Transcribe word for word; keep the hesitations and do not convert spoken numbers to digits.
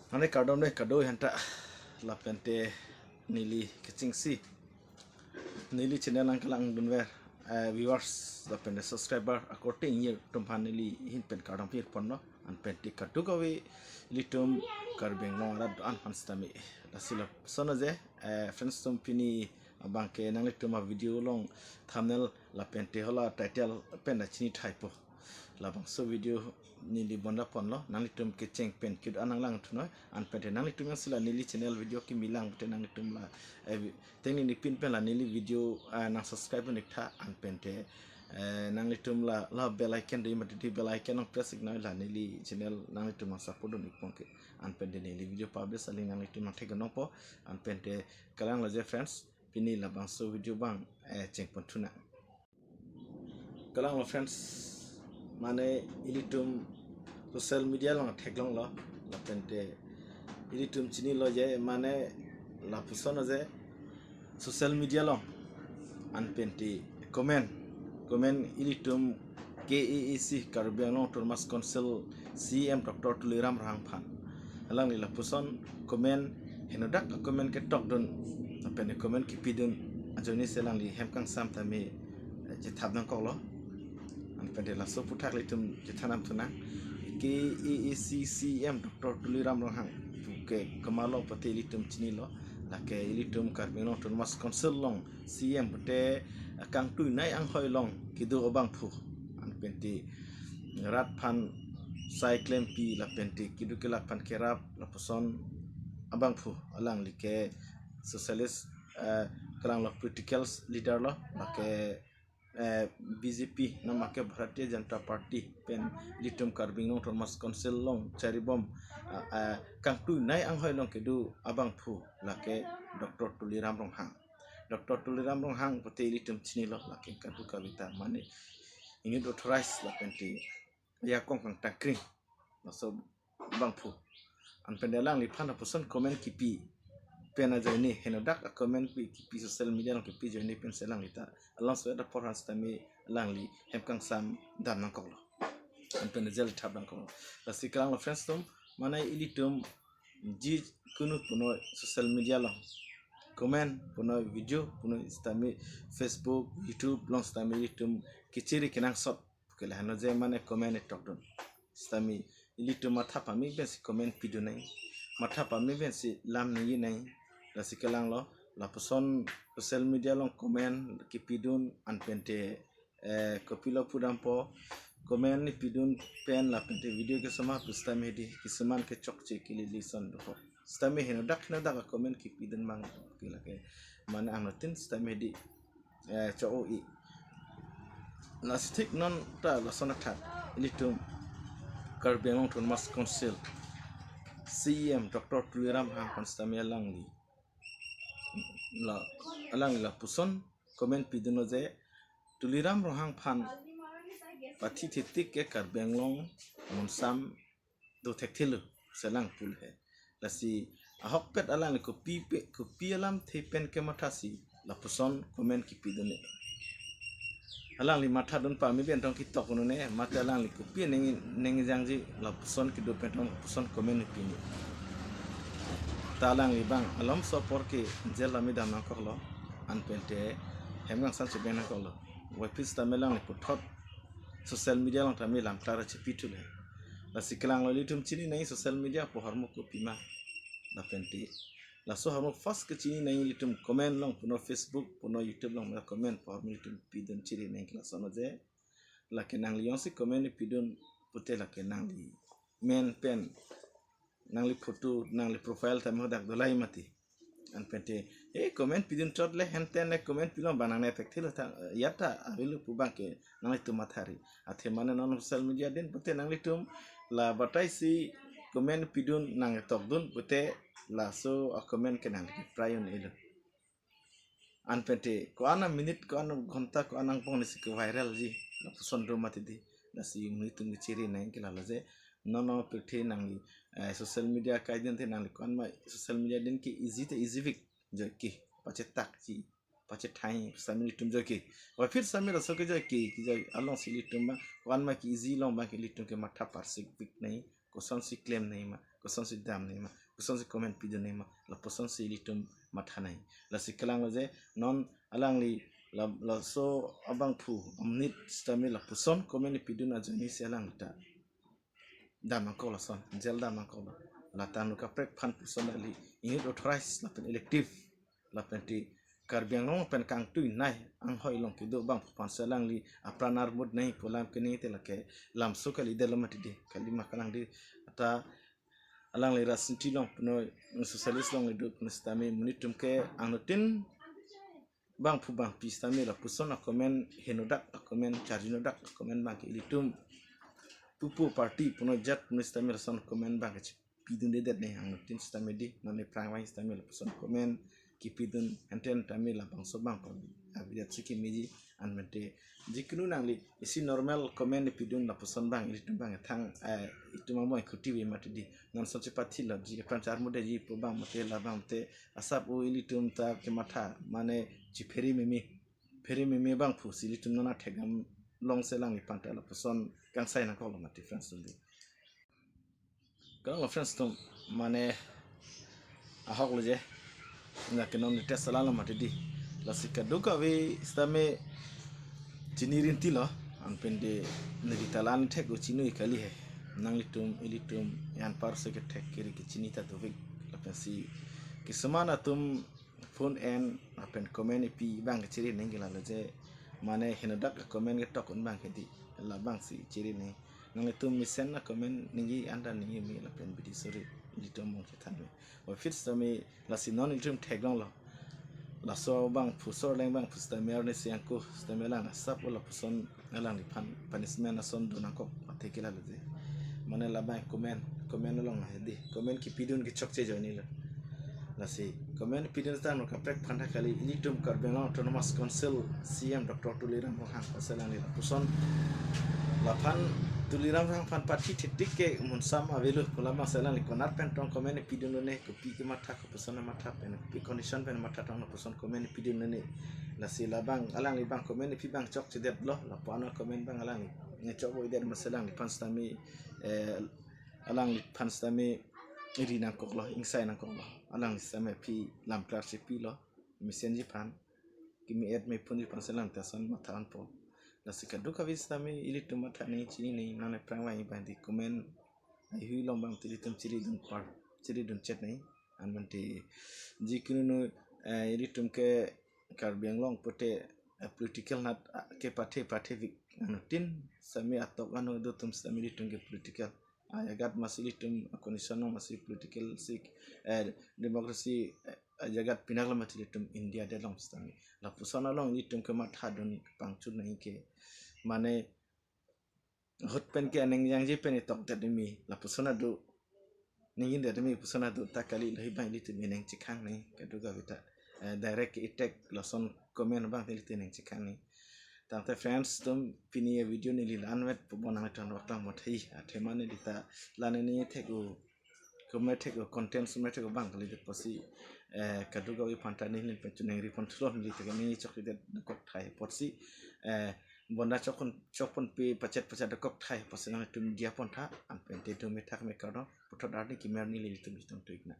Ane kardom ne kado hanta lapente neli kechengsi neli channel nangkelangdunver, eh, viewers lapente subscriber akorte ingjir atum aphan neli ahin pen kardom pirponlo. Anpente kadokave ilitum Karbi Anglong arat an aphan sitame. Lasi lapuson aje, eh, friends atum, pini abangke nanglitum avideo along thumbnail lapente hala title pen ta chinithaipo. Labangso video neli bonda ponlo, nanglitum kecheng pen kedo an nanglangthu noi. Anpente nanglitum jongsi la neli channel video kimi lang pute nanglitum la, eh, vi-, teng neli pin pen la neli video, eh, nangsubscribe un-ik tha. Anpente, eh, nanglitum la, la bell icon do mati, bell icon nangpress-ik noi, la neli channel nanglitum nangsupport un-ikpo ke. Anpente neli video publish along nanglitum nangtheklongpo. Anpente kalanglo je friends, pini labangso video abang, eh, chengponthu nang. Kalanglo friends, mane ilitum social media along theklonglo, lapente ilitum chinilo je, mane lapuson aje social media along anpente comment, comment ilitum K A A C, Karbi Anglong Autonomous Council C E M Doctor Tuliram Ronghang aphan. Alangli lapuson comment, henodak a-comment ketokdun, anpente comment kipidun ajoinesi alangli hem kangsam tame, eh, chethap nangkoklo. Anpente laso aphuthak ilitum chethan nangthu nang. K A A C C E M Doctor Tuliram Ronghang pu ke komatlo pute ilitum chinilo. Lake ilitum Karbi Anglong Autonomous Council along C E M pute kangtuinei anghoi along kedo abangphu. Anpente rat aphan sai klempi lapente kedo kelak aphan kerap lapuson abangphu. Alangli ke socialist, eh, kalanglo political leader lo, lake, eh, B J P, nama ke Bharatiya Janata Party pen ilitum Karbi Anglong Autonomous Council along charibom, eh, eh, kangtuinei anghoi along kedo abangphu lake Doctor Tuliram Ronghang. Doctor Tuliram Ronghang pute ilitum chinilo, lake kadokave ta mane inut authorized lapente ajakong kangtangkring laso abangphu. Anpente alangliphan lapuson comment kipi pen ajoine, henodak a-comment kipi social media along kipi ajoine pensi alangli ta alongso apor aphan sitame alangli hem kangsam dam nangkoklo. Anpente jel thap nangkoklo. Lasi kalanglo friends atum, mane ilitum jikunu punoi social media along comment punoi video punoi sitame Facebook, YouTube along sitame ilitum kechiri kenangsot ke lahenlo je mane comment ketokdun. Sitame ilitum matha pame pensi comment pidun nang. Matha pame pensi lam ningje nang. Lasi kalanglo, lapuson social media along comment kipidun anpente, eh, kopilo pudampo, comment nangpidun pen lapente video kesomar pusitame hedi kisuman ke chokche kelili ason doho. Sitame henodak henodak a-comment kipidun mang ke lake mane angno tin sitame hedi, eh, cho-o-i. Lasi thik non ta lason athak ilitum Karbi Anglong Autonomous Council C E M Doctor Tuliram Ronghang aphan sitame alangli la, alangli lapuson comment pidunlo je Tuliram Ronghang aphan pathi thetik ke Karbi Anglong monsam do thekthelo selang pulhe. Lasi ahokpet alangli kopi pe, kopi alamthe pen kemathasi lapuson comment kipidun ne. Alangli mathadun pame pen tong ketok un-e, mate alangli kopi neng, neng jangji lapuson kedo pen tong lapuson comment pi ne. Ta alangli abang alomso apor ke jel lami dam nangkoklo, anpente hem kangsam chebeng nangkoklo. Wai phi sitame alangli puthot social media along tame lam klar chepithu le. Lasi kalanglo, ilitum chini nang social media pu ahormu kopima. Lapente laso ahormu first kechini nang ilitum comment along punoi Facebook punoi YouTube along comment pu ahormu ilitum pidun chiri nang ke lason aje. Lake nangli jongsi comment pidun pute lake nangli men pen nangli photo, nangli profile tame hadak dolai mati. Anpente, eh, comment pidun chot le, henten le comment pilong abang nangne thekthelo ta, eh, ya ta avelo pu abang ke nanglitum mathari. Athe mane non social media din pute nanglitum la batai si comment pidun nangtokdun pute laso a-comment ke nangli pray un-elo. Anpente ko-an a-minute, ko-an a-ghonta, ko-an angbong nisi ke-viral ji lapuson do mati di. Lasi ilitum kechiri nang ke lalo je, non non pirthe nangli, eh, social media kai din te nangli ko-an ma social media din ke easy te easy vik joike, pachetak ji, pachethai sami ilitum joike. Wai phi sami laso ke joike, kejoi alongsi ilitum abang ko-an ma ke easy along abang ke ilitum ke matha parsik vik nang. kosonsi klem nangji ma, kosonsi dam nangji ma, kosonsi comment pidun nangji ma, lapusonsi ilitum matha nangji. Lasi kelang lo je non alangli la, laso abangphu amonit sitame lapuson comment pidun ajoinesi alangli ta dam nangkok lason, jail dam nangkok lo. Lata anut kaprek aphan puson kali, inut authorized lapen elective, lapen ti Karbi Anglong pen kangtui nai anghoi along kedo abangphu aphansi alangli apran armut nangji pu alam kene te lake lamso kalidetlo mati di, kali ma kalang di. Ata alangli rajniti along punoi socialist along kedo punoi sitame monit atum ke anuttin bangphu bangpi sitame lapuson acomment, henodak acomment, charjunodak acomment abangke ilitum pupu party punoi jat punoi sitame lason comment abangke chepidundedet nangji anuttin sitame di, non aphrang abang sitame lapuson comment kepidun henten tame labangso abang kon abidat si kemeji. Anmente jikunu nangli isi normal comment pidun lapuson abang ilitum abang thang, eh, itum amoi kuti ave mati di. Non son chepathilo ji apran charmudetji pu abang mate labang mate asap o ilitum ta kematha mane chephere meme, phere meme abangphusi ilitum non athek dam longsi alangliphan ta lapuson kangsai nangkok lo mati friends atum di. Kalang lo friends atum, mane ahok lo je. Na ke non test alam lo mati di. Lasi kadokave sitame chini rinti lo, anpen de neli ta la-an thek o chinui kali he. Nanglitum ilitum anparsi kethek kiri kechini ta dovik. Lapensi kisuman atum phone en lapen comment ipi abang kechere nangji ke lalo je, mane henodak comment ketok un abangke di, labangsi chere nangji. Nanglitum mesen acomment nangji anta nangji me lapen bidi sore ilitum mong chethan me. Office tame lasi non ilitum theklong lo. Laso abangphu Sorleng abangphu sitame arnisi angko sitame alang asap o lapuson alangliphan punishment ason do nangkok athe ke lalo je. Mane labang comment, comment along he di. Comment kepidun kechokche ajoine lo. Lasi comment pidun ta anut kaprek aphan ta kali, ilitum Karbi Anglong Autonomous Council C E M Doctor Tuliram Ronghang aphansi alangli lapuson, laphan Tuliram Ronghang aphan pathi thetik ke munsam avelo pu labangsi alangli konat pen tong comment pidunlo ne, kopi kematha, kopuson matha pen, kopi condition pen matha tong lapuson comment pidunlo ne. Lasi labang alangli abang comment pi abang chokchedetlo, lapu-an acomment abang alangli nge chok voidet masi alangliphan sitame, eh, alangliphan sitame ri nangkok lo, ingsai nangkok lo. Alangli sitame aphi lam klar chepilo, mesenji aphan, keme-et mephunji aphansi alang ta ason matha anpo. Lasi kadokave sitame ilitum matha nangji, chini nangji, non aphrang abang abang di comment, ahui along abang te ilitum cheridun par, cheridun chet nangji. Anmante jikunu, eh, ilitum ke Karbi Anglong pute, eh, political nat, ah, kepathe pathe vik anuttin sitame atok ano do atum sitame ilitum ke political ajagat masi ilitum condition along masi political si, eh, democracy, eh, ajagat pinak lo mati ilitum India adet along sitame. Lapuson along ilitum kematha dun pangchun nangji ke, mane ahut pen ke aning jangje pen itokdet me, lapuson adu, ningin det me puson adu ta kali, lahi abang ilitum ineng chekhang nangji, kadokave ta, eh, direct ke attack lason comment abang ilitum ineng chekhang nangji. Tangte friends atum, pini avideo neli la-an vet pu bon nangtum bak tang mot hai, athema neli ta la-an neli thek o, keme thek o content, keme thek o abang kalidet apotsi, eh, kadokave aphan ta neli pen chuneng ri pon thulo, neli ta neli choklidet koktha apotsi, eh, bonta chok pon, chok ponpe pachet pachet koktha apotsi nangtum media pon tha, anpen te do me thak me kardom, puthot arni kemer neli ilitum ilitum tuik na.